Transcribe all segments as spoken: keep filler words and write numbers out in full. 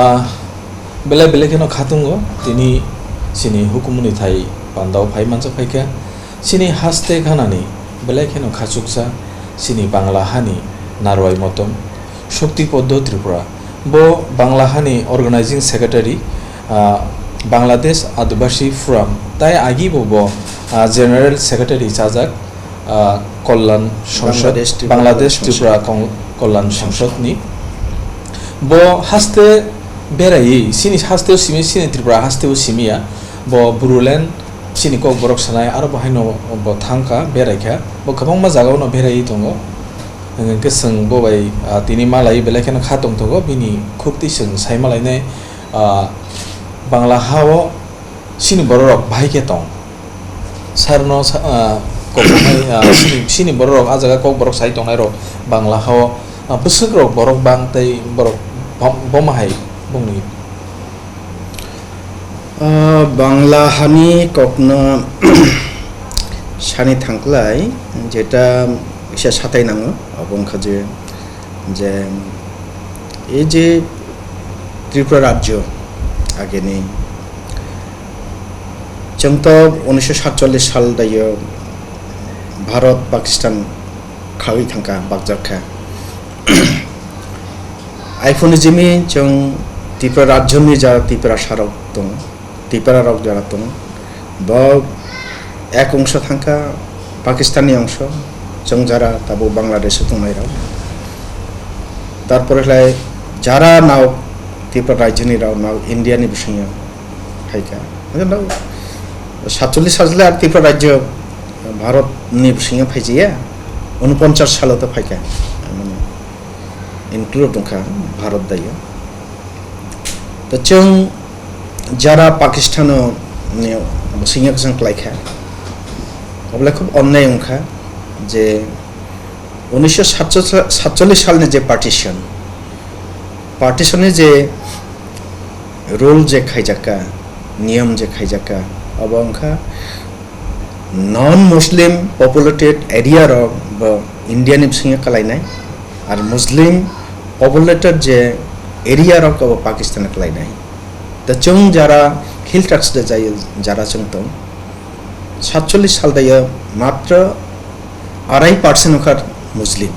Ah, belai belai kheno khatungo, tini chini hukumuni thai pandao phai manjak phaikha. Chini haste ganani belai kheno khachuksa chini Bangla hani Narwai Motom, Shakti Poddo Tripura. Bo Bangla hani organizing secretary, ah, Bangladesh Adibasi Forum, tai agi bo bo, ah, general secretary chajak, ah, Kollan Songsod, Bangladesh Tripura Bangladesh Tripura Kong-, Kollan Songsod ni. Bo haste berai, chini haste o simi, chini Tripura haste o simi ya. Bo Bodoland chini kok borok sanai, aro bo haino bo thangkha, beraikha. Bo kwbangma jaga o no beraiwi tongo. Hwnkhe chwng bo bai, ah, tini malai belai kheno kha tongthogo, bini khukti chwng sai malainai, ah, Bangla ha o chini bororok bahai khe tong. Sarno sa-, ah, kok bahai, ah, chini, chini bororok ah jaga kok borok sai tongnairok Bangla ha o, ah, bwswk rok borok bang tei borok bom-, boma hai bongni. Ah, Bangla hani kokno sani thangklai, jeta kisa satai nango, abo wngkha je, je, ei je Tripura rajyo ageni, chwng to unisho satchollis sal daio Bharat Pakistan khagwi thangkha, bakjak kha. Iphone jimi chwng Tripura rajyoni ja Tiprasa rok tongo, Tipra rok jora tongo. Bo ek ongso thangkha Pakistan ni ongso, chwng jara tabuk Bangladesh o tongnai rok. Tarpore khlai jara nao Tripura rajyoni rok nao India ni bisingo phaikha. Hwnkhe nao satchollis sal ar Tripura rajyo Bharat ni bisingo phaijaya, unoponchas salo to phaikha. Mane include wngkha Bharat daio. To chwng jara Pakistano ni bisingo chwng klaikha. Obole khub onnai wngkha je unisho satchollis salni je partition, partition ni je rule je khaijakka, niyom je khaijakka, abo wngkha non Muslim populated area rok bo India ni bisingo kalainai, ar Muslim populated je area rok abo Pakistan kalainai. Da chwng jara Hill Tracts de jai jara chwng tong, satchollis sal dayo matro arai percent wngkha Muslim,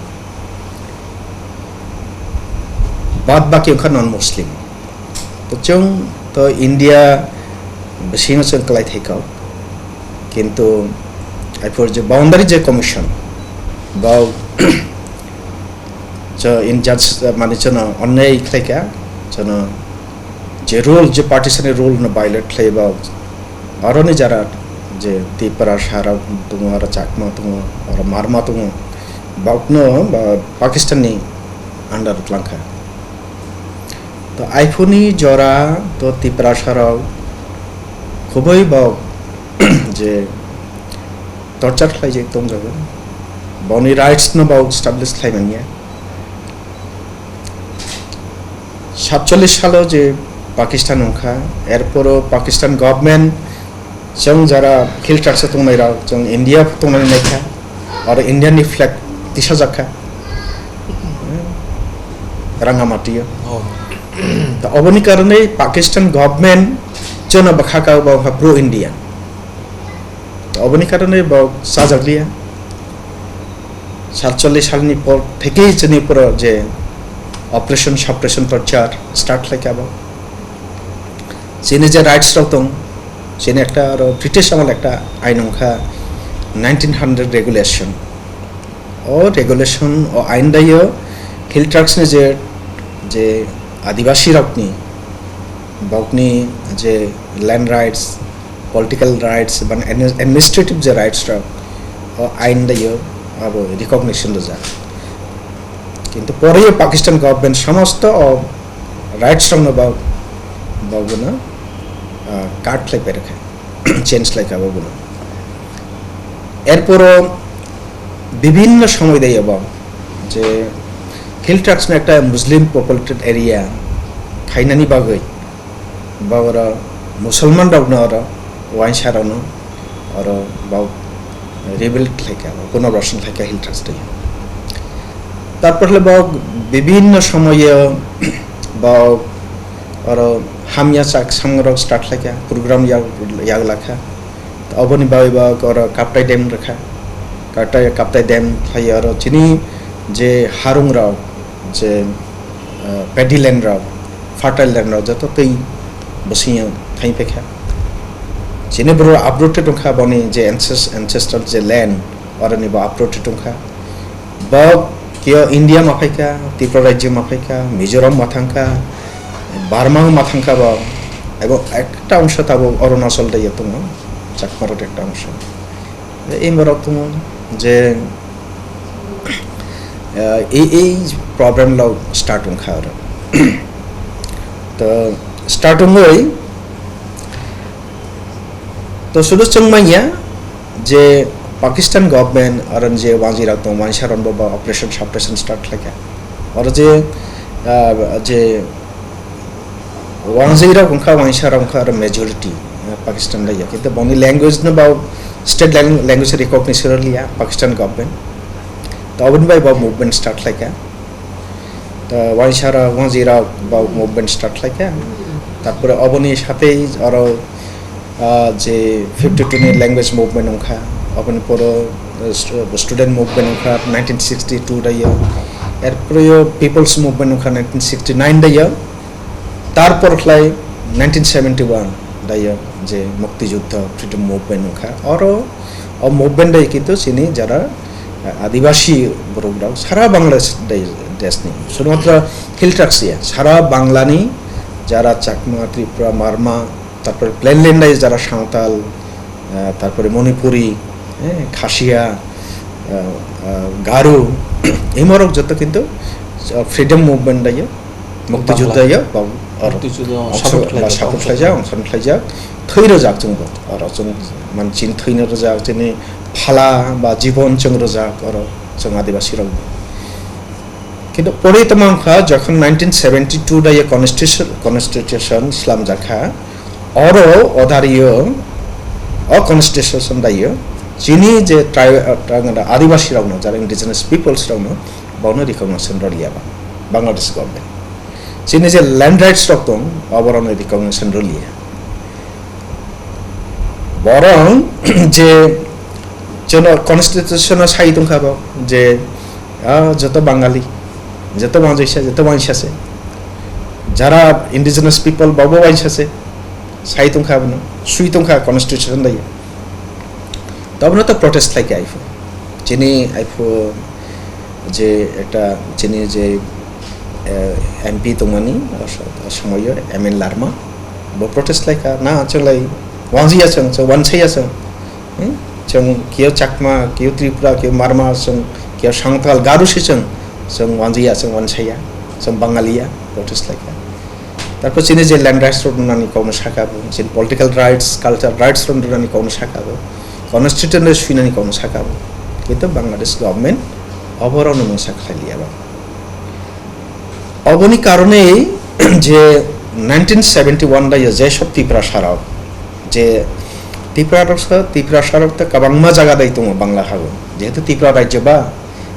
bad baki wngkha non Muslim. To chwng to India bisingo chwng kwlai thai kok, kintu aipor je boundary je commission, bo cho in judge mani chono onnai khlai kha, chono je rule, je partition ni rule no violate khlai ba, aroni jara je Tipra sara tongo, aro Chakma tongo, aro Marma tongo, bokno ba Pakistan ni under o twlang kha. To iphone ni jora to Tipra sara khubui bok je torture khlai je tong jago, boni rights no bok establish khlai manya. Satchollis salo je Pakistan wngkha, erporo Pakistan government chwng jara Hill Tracts o tongnai rok chwng India tongnani naikha, aro India ni flag tisajakha Rangamati o. Oh. To oboni karone Pakistan government chwngno bwkha ka bo wngkha pro India. To oboni karone bo chajakliya. Satchollis salni por theke chini poro je operation suppression torture start khlaikha bo. Chini je rights rok tong, chini ekta aro British amol ekta ain wngkha nineteen hundred regulation. O regulation, o ain daio Hill Tracts ni je, je Adibasi rokni, bokni je land rights, political rights, ban administrative je rights rok, o ain daio abo recognition rijak. Kintu pore Pakistan government somosto o rights rokno ba, ba bono, ah, cut khlai pai rwkha, change khlai kha bo bono. Erporo bibhinno somoy daio bo je Hill Tracts no ekta Muslim populated area khainani bagwi ba oro Musulman rokno oro uainsa rokno oro ba rebuild khlaikha, punorbashan khlaikha Hill Tracts twi. Tarpor hwle bo bibhinno somoyo bo Oro hamya chak samrok start khlaikha, program yak, yak lakha. Oboni bagwi ba oro Kaptai Dam rwkha. Kaptai, Kaptai Dam khlai oro chini je harung rok, je, uh, paddy land rok, fertile land rok joto twi bwswngya thangwi phaikha. Chini borok uprooted wngkha boni je ances-, ancestral je land, oroni bo uprooted wngkha. Bo kio India ma phaikha, Tripura rajyo ma phaikha, Mizoram ma thangkha, Burma ma thangkha bo, ebong ekta ongso tabuk Arunachal daiyo tongo, Chakma rok ekta ongso. Ei borok tongo je, eh, ei, ei problem lo start wngkha oro. To start wngwi, to sudu chwng manya je Pakistan government oro je wanjwi rok tong wansa ron bo ba operation suppression start khlaikha. Oro je, ah, je wanjwi rok wngkha, wansa rok wngkha oro majority, ah, Pakistan daiyo. Kintu boni language no ba state lang-, language recognition liya Pakistan government. To oboni bai ba movement start khlaikha. Ta waisara wanjwi rok ba movement start khlaikha. Tarpore oboni satei oro, ah, je fifty two ni language movement wngkha, oboni poro, eh, stu-, student movement wngkha nineteen sixty two daiyo, erpore People's Movement wngkha nineteen sixty nine daiyo, tarpor khlai nineteen seventy one daiyo je Mukti Juddho Freedom Movement wngkha. Oro o movement daiyo kintu chini jara Adibasi borok rok sara Bangladesh dai-, desh ni, শুধুমাত্র hill tracts ya, sara Bangla ni jara Chakma, Tripura, Marma, tarpore plainland dai jara Santal, ah, tarpore Manipuri, eh, Khasia, ah, ah, Garo, imorok joto kintu, ah, freedom movement dai, Mukti Bangla. Juddho ya, ba-, oro Mukti Juddho ongso-, support khlai ba jak, support ongso khlai jak, khlai. Ongso khlai jak, thwi rwjak chwng bo, oro chwng man chin thwino rwjak, chini phala ba jibon chwng rwjak oro chwng Adibasi rok. Kintu pore tamo wngkha jokhon nineteen seventy two da ye constitution, constitution slamjakha, oro odario o constitution da ye chini je tri-, uh, Adibasi rokno, jara indigenous peoples rokno, bono recognition rwliya ba Bangladesh government. Chini je land rights rok tong, oborokno recognition rwliya. Borok je jono constitution o sai tongkha bo je, ah, joto Bangali, joto wanjaisa, joto wansase, jara indigenous people bobo wansase, sai tongkha bono, sui tongkha constitution dai. Tobono to protest khlaikha aiphu. Chini aiphu je ekta chini je, eh, M P tongmani, o so-, o somoyo M N Larma, bo protest khlaikha, na chwng lai wanjia chwng, chwng wansaya chwng, hmm? Chwng kio Chakma, kio Tripura, kio Marma chwng, kio Santal, Garo se chwng, chwng wanjia chwng wansaya, chwng Bangaliya, protest khlaikha. Tarpor chini je land rights rok nani kokno saka bo, chini political rights, cultural rights rok nani kokno saka bo, constitution le suinani kokno saka bo. Kintu Bangladesh government oborokno mungsa khlai liya ba. Oboni karone je nineteen seventy one da yo je sob Tiprasa rok, je Tiprasa rok sa, Tiprasa rok ta kabangma jaga dai tongo Bangla hago. Jehetu Tripura rajyo ba,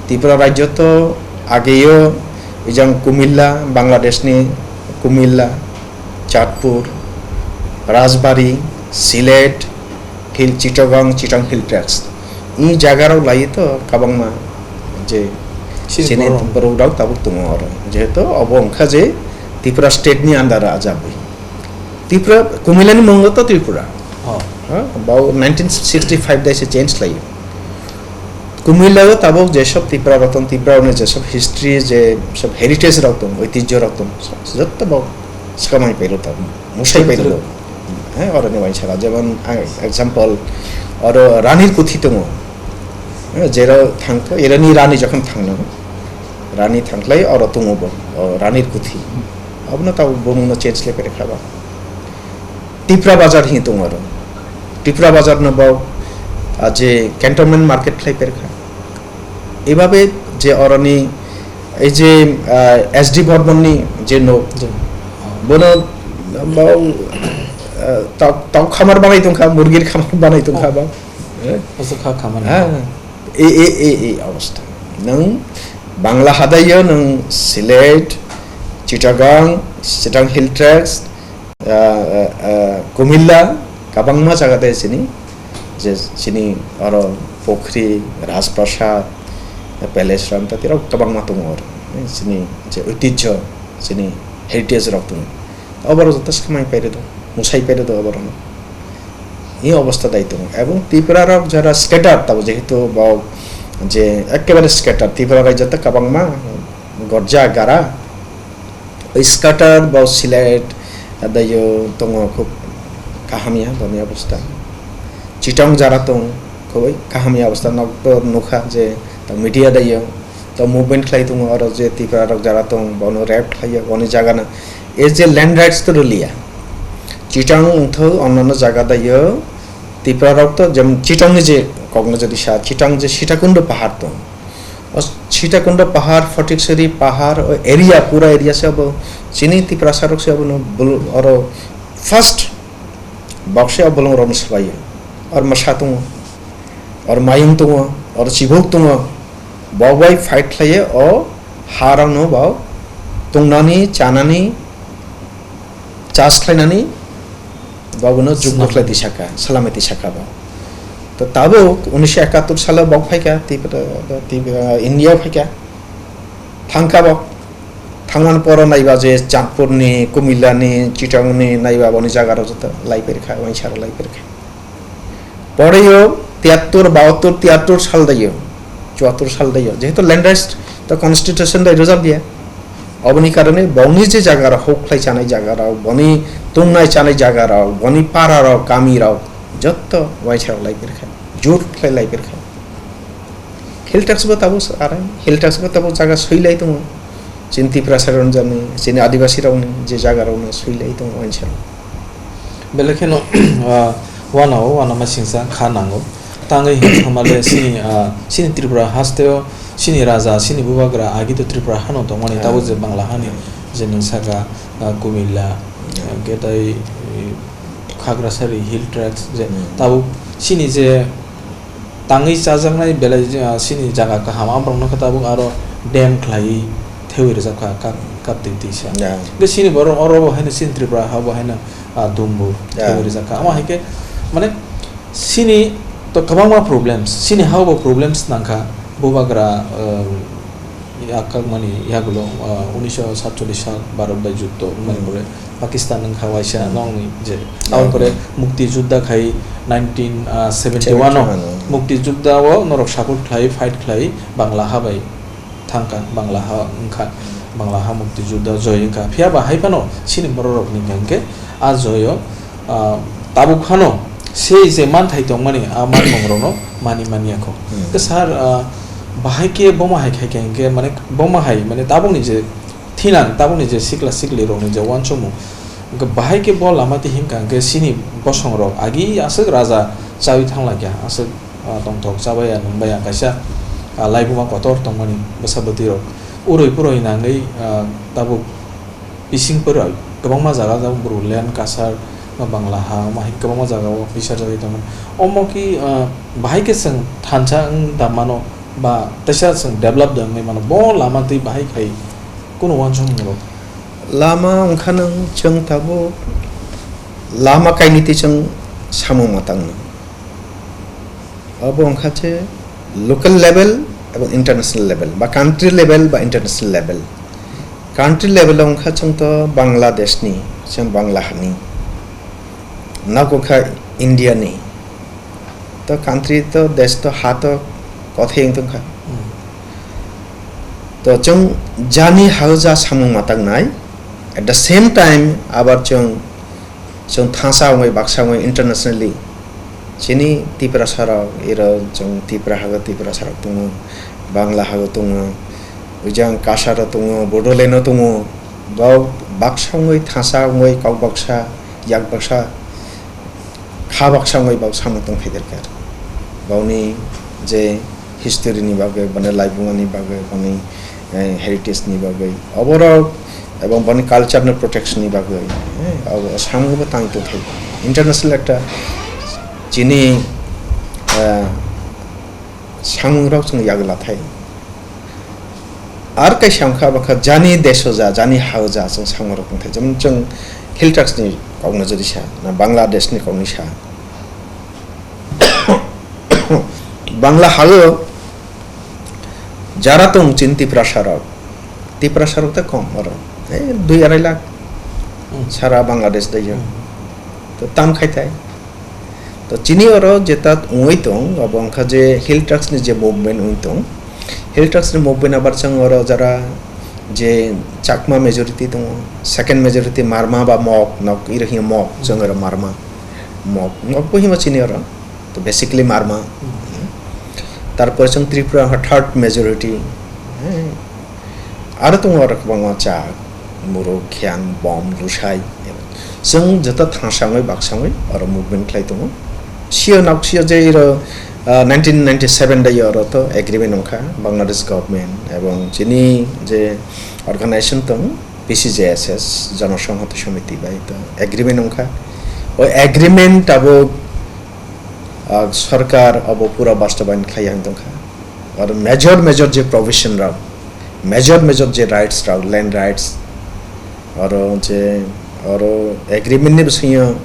Tripura rajyo to ageyo ejang Kumilla, Bangladesh ni Kumilla, Chatpur, Rajbari, Sylhet, Hill, Chittagong, Chittagong Hill Tracts. I jaga rok lai to kabangma je chini borok rok tabuk tongo oro. Jehetu obo wngkha je Tripura state ni under o ajabwi. Tripura, Kumilla ni mungo to Tripura. Oh. Ha? Bau nineteen sixty five dai se change lai. Kumilla o tabuk je sob Tripura, Ratan Tripura ni je sob history, je sob heritage rok tong, oitijyo rok tong, joto bau swkamai pailo tabuk, musai pailo. True, true. He, oro ni waisa jemon ang example, oro Ranir Kuthi tongo. He, jero thangkha, erani rani jokhon thangno, rani thangkhlai oro tongo bo, o Ranir Kuthi. Abono tabuk bumungno change lai pere khaba. Tipra Bazar hin tongo aro. Tipra Bazar no bo, ah, je cantonment market khlai perkha. Ebabe je oroni ei je, ah, S D Bormon ni je no, je. Bono bo, ah, tau, tau khamar banai tongkha, murgir khamar banai tongkha ba. Eh? Aswk kha khamar. Ah, e, e, e, e, obostha. Nang Bangla hadaio nwng Sylhet, Chittagong, Chitang Hill Tracts, ah, ah, ah, Kumilla, kabangma jaga de chini, je chini oro Pukhri, Rajprasad, Palace Ramta, tirok kabangma tongo oro. Chini je oitijjo, chini heritage rok tongo. Oborok joto swkang paire do, musai paire do oborok. Ei obostha dai tongo. Ebong Tripura rok jara scatter tabo, jehetu bo je ekkebare scatter, Tripura rajyo to kabangma gorja gara. Oi scatter bo Sylhet, adayo tongo khub kaham ya boni obostha. Chittagong jara tong khub kaham ya obostha, nok to nukha je to media dayo to movement khlai tongo oro je Tripura rok jara tong bono rape khlai ya boni jaga na. E je land rights to rwliya. Chittagong wngthok onnono jaga dayo Tripura rok to jemon Chittagong ni je kokno jodi sa Chittagong je Sitakundo pahar tong. O Sitakundo pahar, Photiksari pahar, o area, pura area se abo chini Tiprasa rok se abono bul-, oro first bokse o bolong rokno swbaio. Or masa tongo, or mayung tongo, or chibuk tongo. Bo bai fight khlaiye o ha rokno bo tongnani, chanani, chas khlainani, bobono jukbo Salam. Khlai tisaka, salame tisaka bo. To tabuk unisho ekattor salo bok phaika, Tip-, Tip-, India phaika. Thangka bo. Thangman poro naiba je Chandpurni, Kumillani, Chittagongni naiba boni jaga rok joto lai perkha, wansaro lai perkha. Pore o tiyattor, bahattor, tiyattor sal dayo, chuattor sal dayo. Jehetu land rights to constitution dai rwjak dia. Oboni karone boni je jaga rok, huk khlai chanai jaga rok, boni tongnai chanai jaga rok, boni para rok, kami rok, jotto waisa rok lai perkha, jut khlai lai perkha. Hill Tracts bo tabuk arai, Hill Tracts bo tabuk jaga sui lai tongo. Chini Tiprasa rok ni, chini Adibasi rok ni je jaga rok no sui lai tongo waisa rok. Belai kheno, ah, uanao, uanama singsa kha nango. Tangwi hwnkhama le chini, ah, chini Tripura hasteo chini raja, chini bubagra agi to Tripura hano tongmani, ah, tabuk je Bangla hani je nwng saka, ah, Kumilla, ah, hwnkhe tai, eh, Khagrasari Hill Tracts je, hmm, tabuk chini je tangwi chajaknai belai, ah, chini jaga kaham, aborokno khe tabuk aro dam khlaiwi thewi rwjak kha, kap-, kaptwi twisa. Ya. Hwnkhe chini borok oro bo haino chini Tripura ha bo haino, ah, dumbu, ya, thewi rwjak kha. Omo hai khe, mane, chini to kwbangma problems, chini ha bo problems nang kha, bubagra, ah, yakkakmani yagulo, ah, unisho satcholish sal Bharat bai juddo wngmani, hmm, pore Pakistan wngkha waisa, hmm, nokni je. Ya. Aboni pore Mukti Juddha khai nineteen seventy one o. Seventy one o. Mukti Juddha o norok support khlai, fight khlai, Bangla ha bai thangkha, Bangla ha wngkha, Bangla ha Mukti Juddha joy wngkha. Phiya ba hai phano chini borok rok ni hwnkhe a joy o, ah, tabuk phano sei je manthai tongmani a manmung rokno mani manya kho. Hmm. Khe sir, ah, bahai khe bomo hai khai khe hwnkhe mane bomo hai mane tabukni je thinang, tabukni je sikla sikli rokni je uansukmung, hwnkhe bahai khe bo lama twi himkha hwnkhe chini bosong rok agi aswk raja chawi thanglaikha, aswk, ah, tongthok chabaiya nungbaiya kaisa, ah, laibuma kotor tongmani bwsa bwtwi rok urui purui nangwi, ah, tabuk bising pura kwbangma jaga jang Bodoland, Cachar, Bangla ha, omo hai kwbangma jaga o bisar jagwi tongmani. Omo ki, ah, bahai khe chwng thansa wng da mano ba teisa chwng develop da wngwi mano. Bo lama twi bahai khai kunu uansukmung rok. Lama wngkha nwng chwng tabuk lama kainwi twi chwng samung ma tang nang. Abo wngkha je local level ebong international level ba country level ba international level. Country level o wngkha chwng to Bangladesh ni, chwng Bangla hani. Nogo kha India ni. To country to desh to ha to kothai wng tong kha. Hmm. To chwng jani ha ja samung ma tang nai. At the same time abar chwng Chwng thansa wngwi baksa wngwi internationally chini Tiprasa rok, iro chwng Tipra hago Tiprasa rok tongo, Bangla hago tongo, ujang Kachar o tongo, Bodoland o tongo, bo baksa wngwi thansa wngwi kok baksa, yak baksa, kha baksa wngwi bo samung tong phai derkha. Boni je history ni bagwi, boni laibuma ni bagwi, boni, eh, heritage ni bagwi, oborok ebong boni culture ni protection ni bagwi, eh, abo samung bo tang tong thai. International ekta chini, eh, samung rok chwng yagla thai. Ar kaisa wngkha, abakha jani deso ja, jani hao ja, chwng samung rok wngthai. Jemon chwng Hill Tracts ni kok no jodi sa, na Bangladesh ni kok ni sa. Bangla hao jara tong chin Tiprasa rok. Tiprasa rok ta kom oro. Eh, dui arai lakh. Hmm. Sara Bangladesh dai yo. Hmm. To tam khai tai. To chini oro jeta wngwi tong, abo wngkha je Hill Tracts ni je movement wngwi tong. Hill Tracts ni movement abar chwng oro jara je Chakma majority tongo, second majority Marma ba Mok, nok iro hiyo Mok, chwng oro Marma. Mok, Mok bo himo chini oro. To basically Marma. Hmm. Tarpore chwng Tripura wngkha third majority. Eh, aro tongo oro kwbangma cha, muruk, khiang, bom, lusai. Chwng joto thangsangwi baksangwi oro movement khlai tongo. Sio nok sio je iro, ah, nineteen ninety-seven dai oro to agreement wngkha Bangladesh government ebong chini je organization tong P C J S S, Jana Sanghati Samiti bai to agreement wngkha. O agreement tabuk, ah, sorkar abo pura bastobayan khlai yang tongkha. Aro major major je provision rok, major major je rights rok, land rights, aro je, aro agreement ni bisingo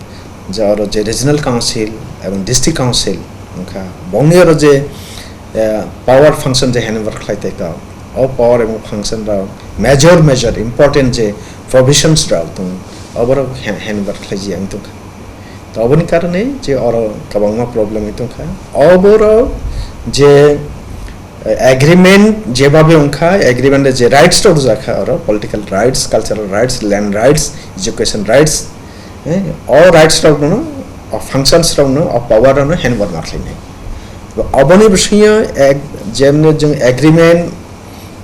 je aro je regional council ebong district council wngkha, bongni aro je, eh, power function je handover khlai tongkha, o power ebong function rok major major important je provisions rok tong, oborok ha-, handover khlai ji ang tongkha. To oboni karone je oro kwbangma problem wng tongkha. Oborok je, eh, agreement jebabe wngkha, agreement je rights rok rwjakha oro, political rights, cultural rights, land rights, education rights, eh, o rights rokno, o functions rokno, o power rokno handover ma khlainai. Oboni bisingo ek-, jemno jwng agreement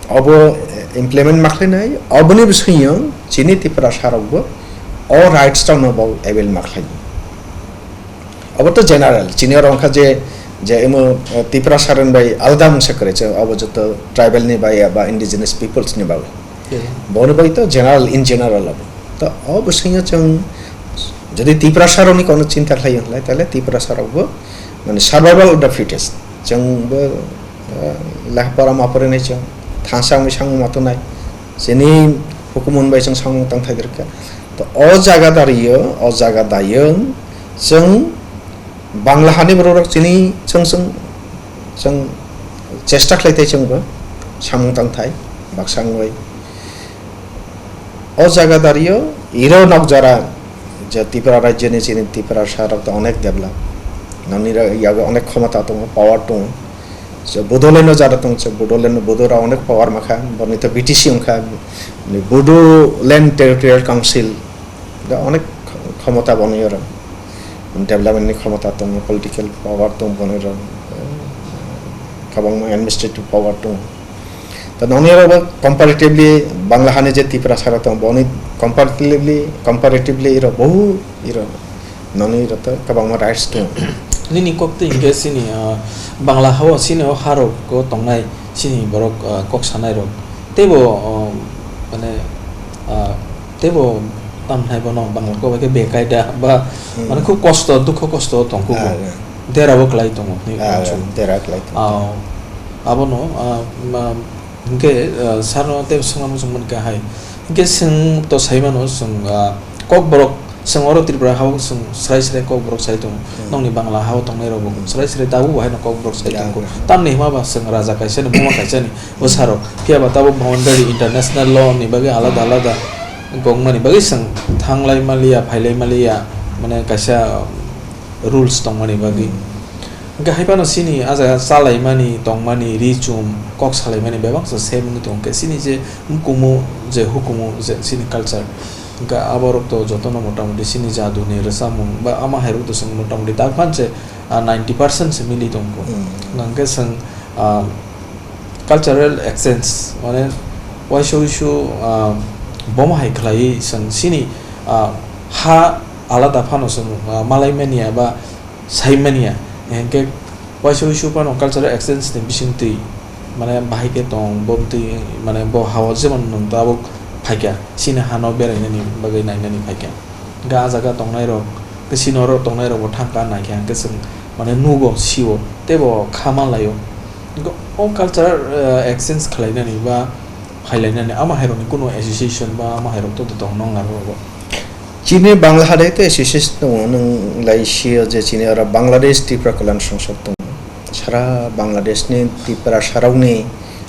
obo implement ma khlainai, oboni bisingo chini Tiprasa rokbo o rights rokno bo avail ma khlai. Obo to general, chini oro wngkha je, je emo, eh, Tiprasa rok bai alada mungsa kwrwi, je obo joto tribal ni bai ba indigenous peoples ni bagwi. Yeah. Boni bai to general, in general obo. To o bisingo chwng jodi Tiprasa rokni kono chinta khlai wng khlai, tale Tiprasa rokbo mane survival of the fittest. Chwng bo, eh, lekha pora ma porinai chwng thansa wngwi samung ma tongnai. Chini hukumun bai chwng samung tang thai rwkha. To o jaga dario, o jaga dayung chwng Bangla hani borok rok chini chwng chwng chwng chesta khlai tai chwngbo samung tang thai baksa wngwi. O jaga dario iro nok jora je Tripura rajyoni chini Tiprasa rok to onek develop. Noni ra-, yago onek khomota tongo, power tongo. Je Bodoland o jara tongo, je Bodoland, Bodo rok onek power makha, boni to B T C wngkha. Bodoland Territorial Council, da onek khomota boni oro. Development ni khomota tongo, political power tongo boni oro. Kwbangma administrative power tongo. To noni oro bo comparatively Bangla hani je Tiprasa rok tongo, boni comparatively, comparatively iro bohu iro noni iro to kwbangma rights tongo. Nini kok twi hwnkhe chini, ah, Bangla hao chini o ha rok o tongnai chini borok, ah, kok sanai rok. Teibo, ah, mane, ah, teibo tamhnai bono Bangla kok bai khe bekaida ba Hmm. mane khub kosto, dukho kosto tong kugo. Ah, yeah. Dera bo klai tongo, ni Ah, uansuk. Dera klai tongo. Ah, abono, ah, ma, Hingke, ah, sarno tei swngna muchung mankha hai. Hingke chwng to sai mano, chwng, ah, kokborok, chwng oro Tripura hao chwng srai srai kokborok sai tongo. Hmm. Nokni Bangla hao tongnai rok bo Hmm. srai srai tabuk bo haino kokborok sai Ya, tongo. ya. Tamni hima ba chwng raja kaisa ni, buma kaisa ni bwsa rok. Phiya ba tabuk boundary international law ni bagwi alada alada gongmani bagwi chwng thanglai maliya, phailai maliya, mane kaisa, um, rules tongmani bagwi. Hmm. Hingke hai phano chini ah jaga chalaimani, tongmani, ri chum, kok salaimani bebak se same wngwi tongo. Hingke chini je hukumu, je hukumu, je chini culture, hingke aborok to jotono motamuti chini jaduni rwchapmung ba ama hai rok to chwng motamuti dak phan se, ah, ninety percent se mili tongo. Hmm. Hingke chwng, ah, cultural exchange, mane waisa wuisu, ah, bomo hai khlaiwi chwng chini, ah, ha alada phano chwng, ah, malai manya ba sai manya, hingke waisa wuisu phano cultural exchange ni bisingtwi, mane, bahai khe tong, bo twi, mane, bo hao jemon nwng tabuk phaikha, chini hano berainani bagwi nainani phaikha. Hingke ah jaga tongnairok, tei chini oro tongnairokbo thangkha naikha, hingke chwng, mane, nugo, sio, teibo kha manlaio. Hingke o cultural, eh, exchange khlainani ba phailainani ama hairokni kunu association ba ama hairok to tong nong aro rogo. Chini Bangla hai to association tongo, nwng lai sio je chini oro Bangladesh Tripura Kalyan Songsad tongo. Sara Bangladesh ni Tripura sarokni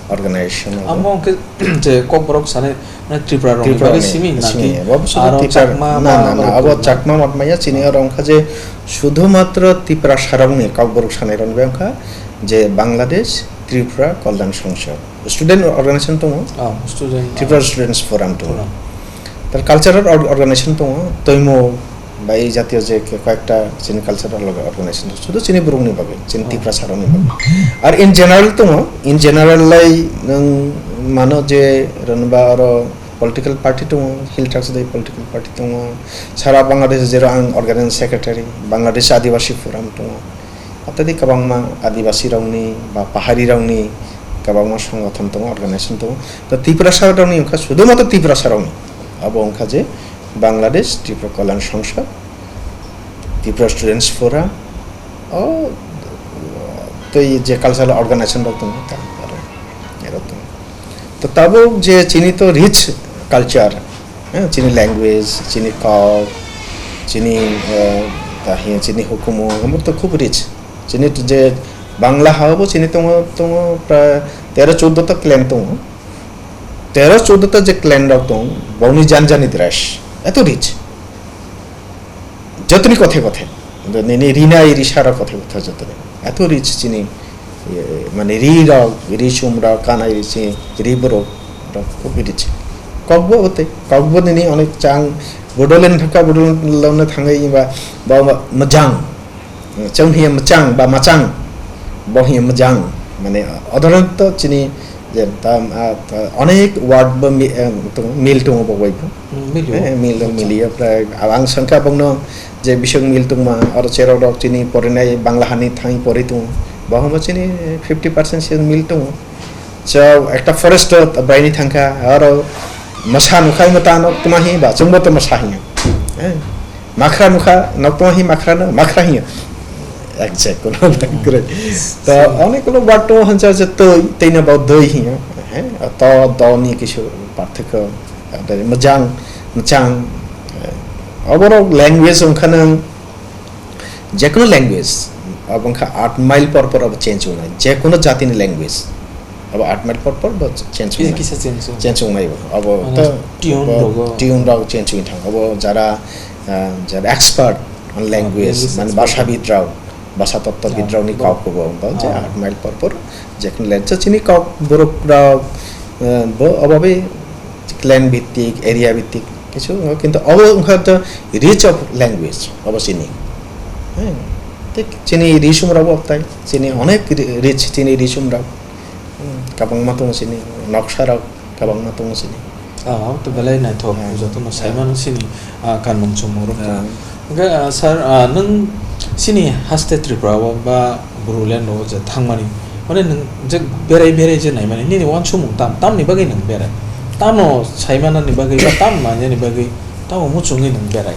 organization abo. Amo hwnkhe je Kokborok sanai, mane Tripura rokni Tripura bagwi ni simi simi, naki abo sudu aro Tripura Chakma na, ba na, na, abo abo Chakma mat maya chini oro wngkha je sudhumatro Tripura sarokni Kokborok sanai rokni bai wngkha je Bangladesh Tripura Kalyan Songsad. Student organization tongo, Oh, student, Tripura ah, Students Forum tongo. Forum. Tar cultural or-, organization tongo, Toimo bai jatiyo je ke-, koyekta chini cultural organization tongo. Sudu chini borokni bagwi, chini Oh. Tiprasa rokni bagwi. Ar in general tongo, in general lai nwng mano je ronba oro political party tongo, Hill Tracts Day political party tongo, sara Bangladesh jero ang organization secretary, Bangladesh Adibasi Forum tongo. Atadi kwbangma Adibasi rokni ba Pahari rokni kwbangma songothon tongo, organization tongo. To Tiprasa rokni wngkha, sudhumatro Tiprasa rokni. Abo wngkha je Bangladesh Tripura Kalyan Songsad, Tripura Students Forum, o tei je cultural organization rok tongo, ta aro, erok tongo. To tabuk je chini to rich culture, eh, chini language, chini kok, chini, eh, tahi chini hukumu, omo to khub rich. Chini to je Bangla ha bo chini tongo, tongo prai tero choddo ta clan tongo. Tero choddo ta je clan rok tong, boni jan jani dress, eto rich. Jotoni kothe kothe. Nini rinai risara kothe kothe jotoni. Eto rich chini, eh, mane ri rok, ri sum rok, kanai ri si, ri borok rok, khub rich. Kokbo ote, kokbo nini onek chang, Bodoland thangka, Bodoland lone thangai ba, ba, ba, majang. Chwng hiya machang, ba machang. Bo hiya majang. Mane, odorok to chini, je, ta, a, ta, onek word bo mi-, em, tong, mil tongo bo bai bo. Hmm, mil tongo. Eh, mil dong, mil ya, prai, ang sangka bongno, je bising mil tongma, aro cherok rok chini porinai Bangla hani thangwi pori tongo. Bo hwnba chini fifty percent se mil tongo. So, ekta forest o braini thangkha, aro masa nukhai mata nok tuma hi ba, chwngbo to masa hiya. Eh, makhra nukha, nok tuma hi makhra no, makhra hiya. Exact, kono kwrwi. To, onek kono word to hansa je twi, twi na ba dwi hiya. Eh, to, do ni kisu parthakyo. Mojang, machang. Eh, oborok language wngkha nang, Jekunu language, abo wngkha aat mile por por abo change wngnai. Jekunu jatini language, abo aat mile por por bo change Kisa wngnai. Kisa change wngnai. Change wngnai bo. Abo Mane to tune bo rogo. Tune rok change wngwi thango. Abo jara, ah, jara expert on Ah, language, language mane expert. Bhashabid rok, bhasha tottobid Ah, rokni bo. Kok bo, bo je Ah. Aat mile por por jekunu language. So, chini kok borok rok, ah, bo obo bai clan bhittik, area bhittik kisu wngo, kintu obo wngkha to rich of language, obo chini. Heh, thik chini ri sumrok bo tai, chini onek ri-, rich chini ri sumrok. Hmm, kwbangma tongo chini, noksarok kwbangma tongo chini. Ah, to belai naithok, Hmm. Jotono Hmm. Saimano chini, ah, kanmung chumung rok. Hmm. Hwnkhe, ah, sir, ah, nwng chini haste Tripura o ba Bodoland o je thangmani, mane nwng je berai berai je naimani, nini uansukmung tam, tamni bagwi nwng berai? Tamo saimanani bagwi ba tam manani bagwi tamo muchungwi nwng berai?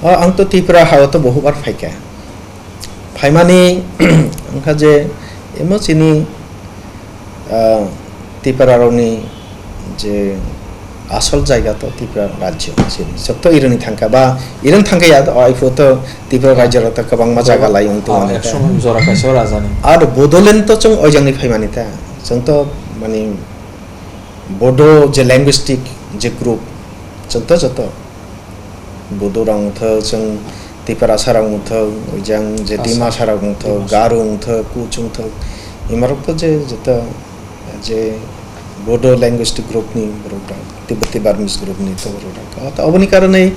O, ang to Tripura ha o to bohubar phaikha. Phaimani wngkha je emo chini, ah, Tiprarokni je asol jaiga to Tripura rajyo chini. Sok to ironi thangkha ba iron thangkha ya, o aiphuto Tripura rajyo rok to kwbangma jaga lai wng tongo. Ah, ekso jora kaisa rajani. Aro Bodoland to chwng oijangni phaimani ta. Chwng to mani Bodo je linguistic je group, chwng to joto. Bodo rok wngthok, chwng Tiprasa rok wngthok, oijang je Asa. Dimasa rok wngthok, Dimasa. Garo wngthok, Kuch wngthok, imarok to je joto je Bodo linguistic group ni borok rok, Tibeto Burmese group ni to borok rok. Ata oboni karonwi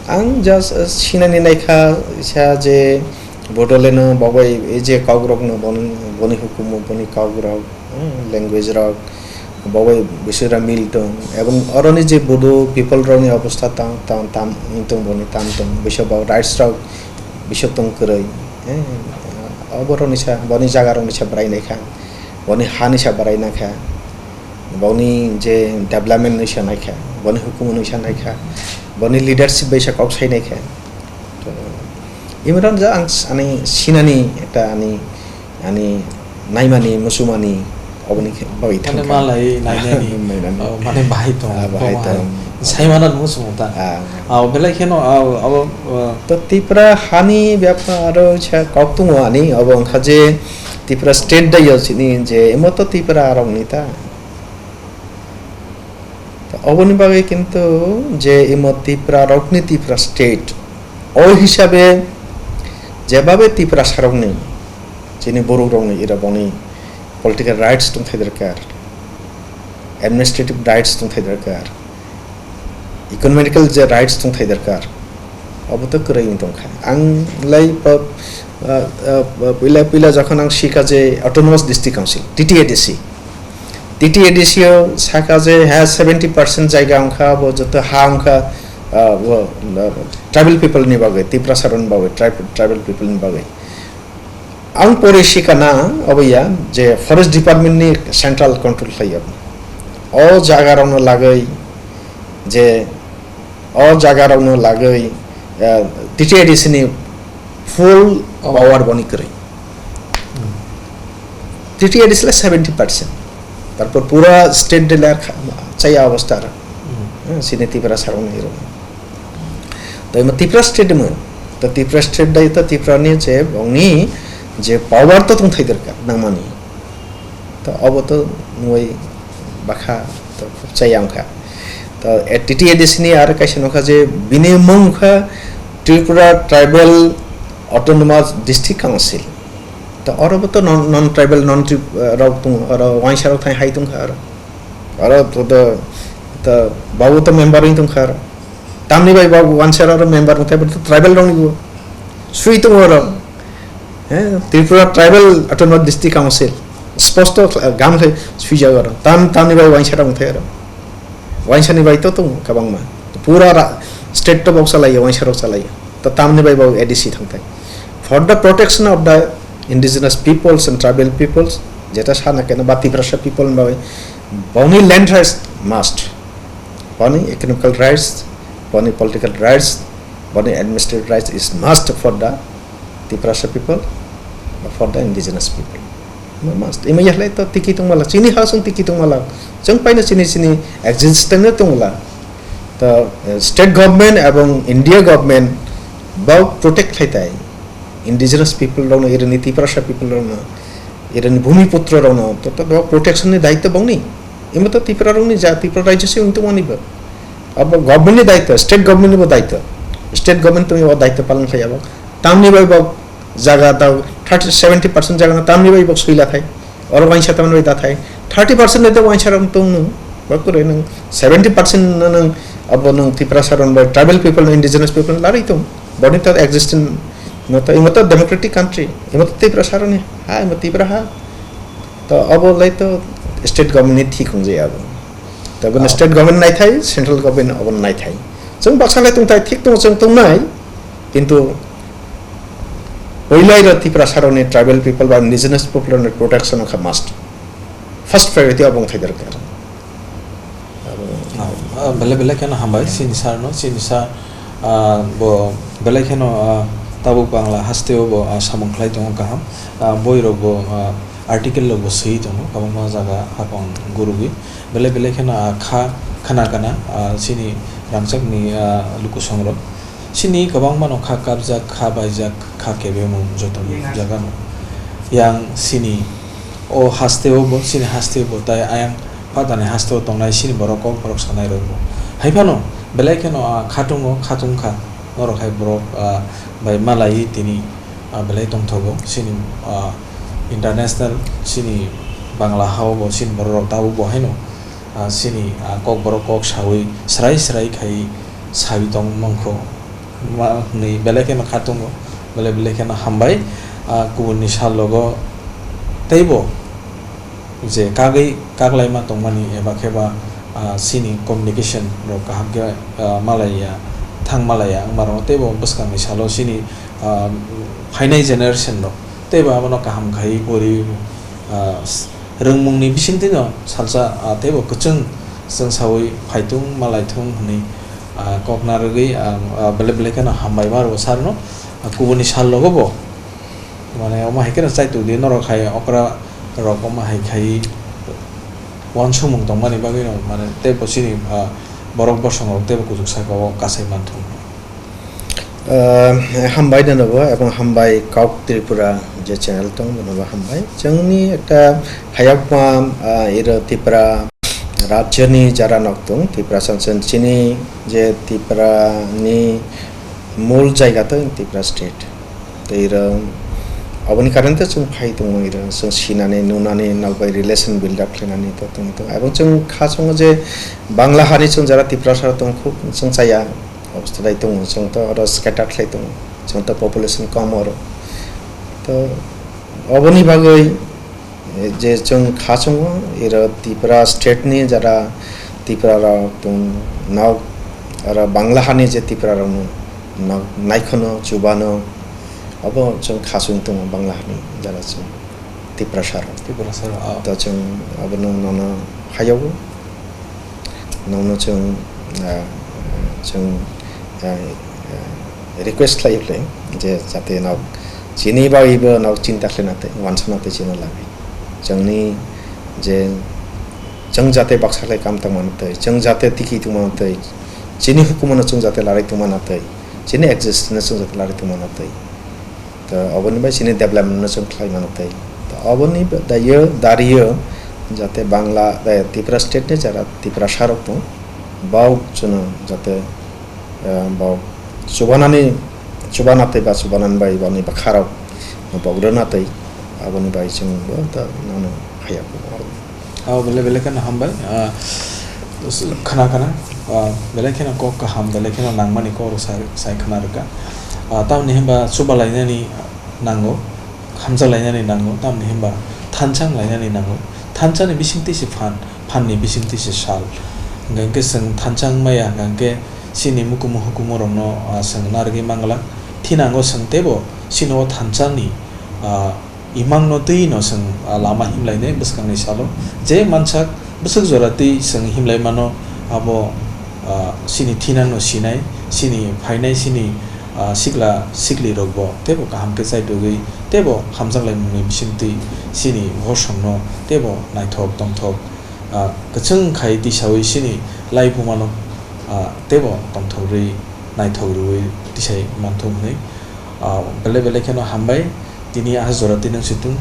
ang just, uh, sinani naikha sa je Bodoland o babai ei je kok rok no boni, boni hukumu boni kok rok, hmm, language rok, babai bisura mil tong, ebong oroni je Bodo people rokni obostha tam, tam, tam, wng tong boni tam tong, bisa bo rights rok bisa tong kwrwi, eh, oboroni sa, boni jaga rokni sa bwrai naikha, boni hani sa bwrai naikha, boni je development ni sa naikha, boni hukumu ni sa naikha, boni leadership bai sa kok sai naikha. To, Imran ja ang s-, ani sinani ekta ani, ani naimani, musumani, Aboni khe bagwi Mane thangkha. Malai nainani, Nainani. Oh, mane bahai tong, Ah, bahai tong hai. Tong. Saimano nung sung ta. Ah. Ah, belai kheno, ah, abo, ah, To Tipra hani bepar aro sa kok tongo ani, abo wngkha je Tipra state da yo sini je emo to Tipra rokni ta. To oboni bagwi kintu je imo Tipra rokni Tipra state, o hisabe jebabe Tiprasa rokni, chini borok rokni ira boni political rights tongthai darkar, administrative rights tongthai darkar, economical je rights tongthai darkar, abo to kwrwi wng tongkha. Ang lai pa, ah, ah, puila, puila jokhon ang sikha je Autonomous District Council, T T A D C, T T A D C o saka je ha seventy percent jaga wngkha, abo joto ha wngkha, ah, bo, ah, tribal people ni bagwi, Tiprasa rokni bagwi, trib-, tribal people ni bagwi. Ang pore sikana obo ya je forest department ni central control khlai ya. O jaga rokno lagwi je o jaga rokno lagwi, eh, T T A D C ni full Oh. power boni kwrwi. Hmm. T T A D C le seventy percent. Tarpor pura state de le ar kha-, chaya obostha ar. Hmm. Eh, sini Tiprasa rokni rok. To imo Tipra state mo, to Tipra state dai to Tipra ni je bongni je power to tongthai darkar nangmani. To obo to nungwi bakha to khub chaya wngkha. To, eh, T T A D C ni aro kaisa nokha je bini mung kha Tripura Tribal Autonomous District Council. To oro bo to non, non tribal, non trib, eh, rok tong, oro waisa rok thai hai tongkha oro. Oro to, to, to babu to member wng tongkha oro. Tamni bai babu waisa oro member wng thai bo to tribal rok ni bo. Sui tongo oro. Eh, Tripura Tribal Autonomous District Council. Sposto khla-, gam khe sui jago oro. Tam, tamni bai waisa rok wng thai oro. Waisa ni bai to tongo kabangma. Pura ra-, state to bok chalai ya, waisa rok chalai ya. To tamni bai bo A D C thang thai. For the protection of the indigenous peoples and tribal peoples, jeta sana kena ba Tiprasa people ni bagwi, boni land rights must, boni economical rights, boni political rights, boni administrative rights is must for the Tiprasa people, for the indigenous people. Must. Ima yahlai to tiki tongmala, chini ha song tiki tongmala, chwng paino chini chini existence tongmala. To, eh, state government ebong India government bo protect khlai tai. Indigenous people rokno, irini Tiprasa people rokno, irini Bhumiputro rokno, to, to bo protection ni daityo bongni. Imo to Tipra rokni ja, Tipra rajyo se wng tongmani bo. Abo government ni daityo, state government ni bo daityo. State government tongwi o daityo palan khlai abo. Tamni bai bo jaga ta thirty, seventy percent jaga no tamni bai bo suila thai. Oro waisa tamni bai da thai. Thirty percent de waisa rom tong nung. Ba kure nung seventy percent no nung abo nung Tiprasa rok bai tribal people, indigenous people larwi tong. Boni ta existence no ta imo ta democratic country. Imo ta Tiprasa rok ni ha, imo Tipra ha. To abo lai to state government ni thik wng jaya abo. To abo no Ah. State government nai thai, central government abo nai thai. Chwng baksa lai tong thai, thik tong chwng tong nai. Kintu poilai ro Tiprasa rok ni tribal people ba indigenous people rok ni protection wngkha must. First priority abo wngthai darkar. Abo Ah, ah, belai belai kheno hambai, chini sir no, chini sir, ah, bo belai kheno, ah, tabuk Bangla hasteo bo, ah, samung khlai tongo kaham. Ah, boi rok bo, ah, article rok bo swi tongo, kwbangma jaga hapang gurugwi. Belai belai kheno, ah, kha, khana kana, ah, chini rangchakni, ah, lukusong rok. Chini kwbangma no kha kapjak, kha baijak, kha kebemung joto ni jaga no. Yang chini o hasteo bo, chini hasteo bo tai ayang phatani hasteo tongnai chini borok kok borok sanai rok bo. Hai phano belai kheno, ah, khatungo, khatung kha. Norok hai borok, ah, bai malai tini, ah, belai tongthogo. Chini, ah, international chini Bangla hao bo chini borok rok tabuk bo haino, ah, chini, ah, kok borok kok sawi srai srai khai sawi tong mangkho. Ma hwnwi belai kheno khatungo, belai belai kheno hambai. Ah, kubunni sal rogo teibo je kagwi kaklaima tongmani eba khe ba, ah, chini communication rok kaham khe, ah, malaiya, thang malaiya wngma rokno teibo bwskangni salo chini, ah, phainai generation rok teibo abono kaham khai pori, ah, s-, rwngmungni bisingtwino salsa, ah, teibo kwchwng chwngsawi phaitung malaithung hwnwi, ah, kok narwgwi ang, ah, belai belai kheno hambai ma rwo sir no, ah, kubuni sal rogo bo. Mane omo hai kheno chaituk di norok hai okra rok omo hai khai uansukmung tongmani bagwino mane teibo chini, ah, borok bosongrok teibo kuchuk saka o kasai manthung. Ah, hambai nono bo, ebong hambai Kok Tripura je channel tong, bono bo hambai. Chwngni ekta hayakma, ah, iro Tripura rajyoni jara nok tong, Tripura sansen chini je Tripura ni mul jaiga to Tripura state. Tei iro aboni karante chwng phai tongo, iro chwng sinani, nunani, nokbai relation build up khlainani to tong tong. Ebong chwng kha chwngo je Bangla hani chwng jara Tiprasa tong khub chwng chaya obostha dai tongo, chwng to oro scattered khlai tongo, chwng to population kom oro. To oboni bagwi, eh, je chwng kha chwngo, iro Tripura state ni jara Tripura rok tong nok, oro Bangla hani je Tripura rok no nok naikhono, chubano, obo chwng kha chwng tongo Bangla hani jara chwng Tiprasa rok. Tiprasa rok, ah. To chwng abono nono hayago. Nokno chwng, ah, chwng, ah, ah, request khlai khlai je jate nok chini bagwibo nok chinta khlaina tei uansukna tei chini lagwi. Chwngni je chwng jate baksa khlai kam tangmani tei chwng jate tiki tongmani tei chini hukumono chwng jate larai tongmani tei chini existence chwng jate larai tongmani tei. To oboni bai chini development no chwng khlai mano tei. To oboni ba-, dayo, dario jate Bangla, eh, Tripura state ni jara Tiprasa rok tong, bau chwng jate, eh, bau chubanani, chubana tei ba chubanani bai bani bwkha rok bok rwna tei aboni bai chwng bo to nono haya. Ah, belai belai kheno hambai. Ah, s-, khna khna. Ah, belai kheno kok kaham, belai kheno nangmani kok rok sai, sai khna rwkha. Ah, tamni hinba chubalainani nango, hamjak lainani nango, tamni hinba thanchang lainani nango. Thanchani bisingtwi se phan, phanni bisingtwi se sal. Hwnkhe chwng thanchang maya, hwnkhe chini mukumu hukumu rokno, ah, chwng narwgwi mangla. Thinango chwng teibo chini o thanchangni, ah, imangno twi no chwng, ah, lama himlainai bwskangni salo. Je mansak bwswk jora twi chwng himlai mano, abo, ah, chini thinangno sinai, chini phainai chini, ah, sikla sikli rokbo teibo kaham khe chaitugwi teibo hamjak laimungni bisingtwi chini bosongno teibo naithok tongthok, ah, kwchwng khai tisawi chini laibumano, ah, teibo tongthok rwi naithok rwui tisai manthok hwnwi, ah, belai belai kheno hambai. Tini ah jora twi nang situng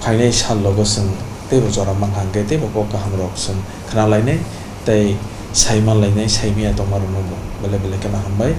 phainai sal logo chwng teibo jora mankha hwnkhe teibo kok kaham rok chwng khna lainai tei sai man lainai, sai maya tongma rokno bo belai belai kheno hambai.